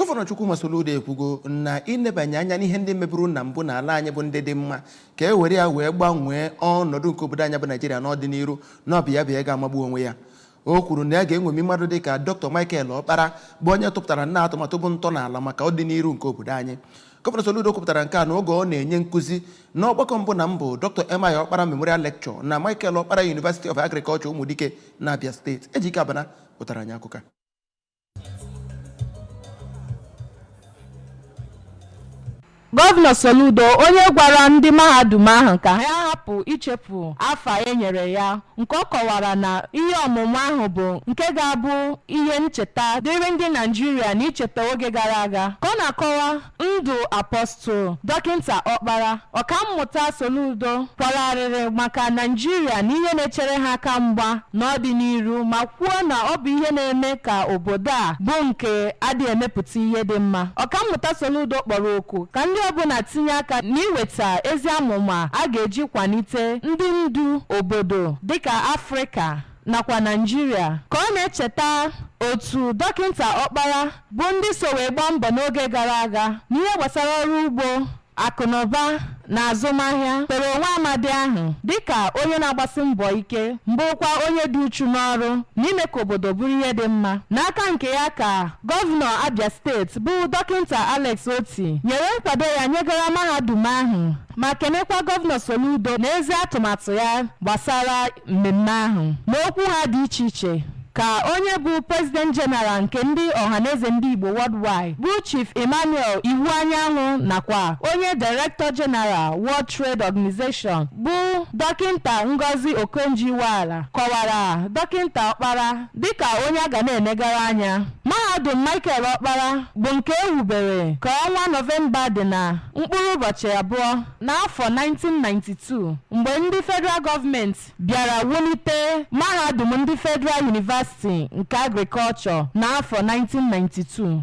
Gọvanọ Chukwuma Soludo ekwugo na inebanye anya n'ihe ndị meburu na mbụ n'ala anyị bụ ndị dị mma ka e were ya wee gbanwee ọnọdụ nke obodo anyị bụ Naijiria n'ọdịnihu na ọ bụ ya bụ ya ga-amagbu onwe ya. O kwuru na ya ga-eṅomi mmadụ dị ka Dr. Michael Ọkpara, bụ onye tụpụtara nna atụmatụ bụ ntọala maka ọdịnihu nke obodo anyị. Gọvanọ Soludo kwupụtara nke a n'oge ọ na-enye nkụzi n'ọgbakọ mbụ na mbụ Dr. M.I. Ọkpara Memorial Lecture na Michael Ọkpara University of Agriculture, Ụmụdike, na Abia Steeti. Ejike Abana pụtara anyị akụkọ a. Gọvanọ Soludo, onye gwara ndị mahadum ahụ ka ha hapụ ichefu afa e nyere ya, nke ọ kọwara na ihe ọmụmụ ahụ bụ nke ga-abụ ihe ncheta dịrị ndị Naijiria na icheta oge gara aga, ka ọ na-akọwa ndụ Apọstụl Dọkịnta Ọkpara, Ọkammụta Soludo kwara arịrị maka Naijiria na ihe na-echere ha aka mgba n'ọdịnihu, ma kwuo na ọ bụ ihe na-eme ka obodo a bụ nke adịghị emepụta ihe dị mma. Ọkammụta Soludo kpọrọ oku ka ndị ọbụla tinye aka n'iweta ezi amụma a ga-eji kwalite ndị ndu obodo dịka Afrịka nakwa Naijiria, ka ọ na-echeta otu Dọkịnta Ọkpara bụ ndị so wee gbaa mbọ n'oge gara aga n'ihe gbasara ọrụ ugbo, akụnụba na azụmahịa. Toro onwe amadi ahụ dịka onye na-agbasi mbọ ike, mbụkwa onye dị uchu n'ọrụ n'ime ka obodo bụrụ ihe dị mma. N'aka nke ya, ka Gọvanọ Abia Steeti bụ Dọkịnta Alex Otti nyere nkwado ya nyegara mahadum ahụ, ma kenekwa Gọvanọ Soludo na ezi atụmatụ ya gbasara mmemme ahụ. N'okwu ha dị iche iche, ka onye bụ President General nke ndị Ọhaneze Ndị Igbo Worldwide, bụ Chief Emmanuel Iwu Anyanwụ, nakwa onye Director General, World Trade Organization, bụ Dọkịnta Ngozi Okonjo-Iweala, kọwara Dọkịnta Ọkpara dịka onye a ga na-enegara anya. Mahadum Michael Ọkpara bụ nke ewubere ka ọnwa Nọvemba dị na mkpụrụ ụbọchị 2 n'afọ 1992, mgbe ndị federal gọọmenti bịara wulite mahadum ndị Federal University nke Agriculture n'afọ 1992.